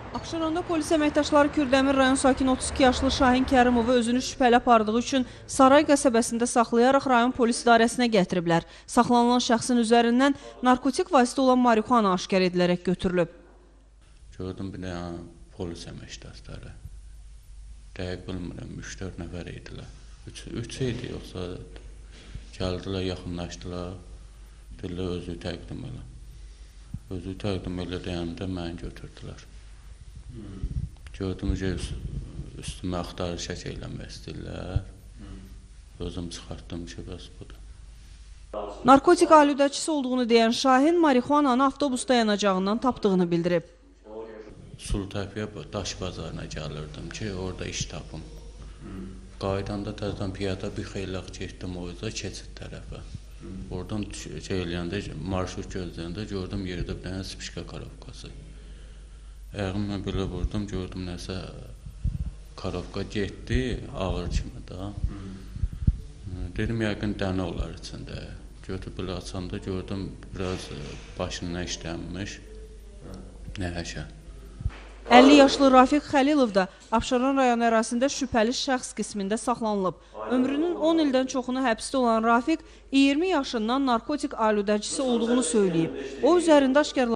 Abşeronda polis əməkdaşları Kürdəmir rayon sakini 32 yaşlı Şahin Kərimovu özünü şübhəli apardığı üçün Saray qəsəbəsində saxlayaraq rayon polis idarəsinə gətiriblər. Saxlanılan şəxsin üzərindən narkotik vasitə olan marixuana aşkar edilərək götürülüb. Gördüm bir dənə polis əməkdaşları. Dəqiq bilmirəm, 3-4 nəfər idilər. 3 idi yoxsa gəldilər, yaxınlaşdılar, dedilər özü təqdim elə. Özü təqdim elə deyəndə məni götürdülər. Gördüm ki, üstümə axtarış eləmək istəyirlər. Özüm çıxartdım ki, bəs budur. Narkotik aludəçisi olduğunu deyən Şahin marixuananı avtobus dayanacağından tapdığını bildirib. Sulutəpəyə daş bazarına gəlirdim ki, orada iş tapım. Qayıdanda təzədən piyada bir xeyli getdim o yüzdə keçid tərəfə. Oradan şey eləyəndə, marşrut gözləyəndə gördüm yerdə bir dənə spişka karovkası. Ayağımla belə vurdum, gördüm nəsə karovka getdi, ağır kimi da. Dedim, yəqin dənə olar içində. Götürüb belə açanda gördüm, biraz başına işlənmiş nəhəşə. 50 yaşlı Rafiq Xəlilov da Abşeron rayonu ərazisində şübhəli şəxs qismində saxlanılıb. Ömrünün 10 ildən çoxunu həbsdə olan Rafiq 20 yaşından narkotik aludəçisi olduğunu söyləyib. O, üzərində aşkarlanan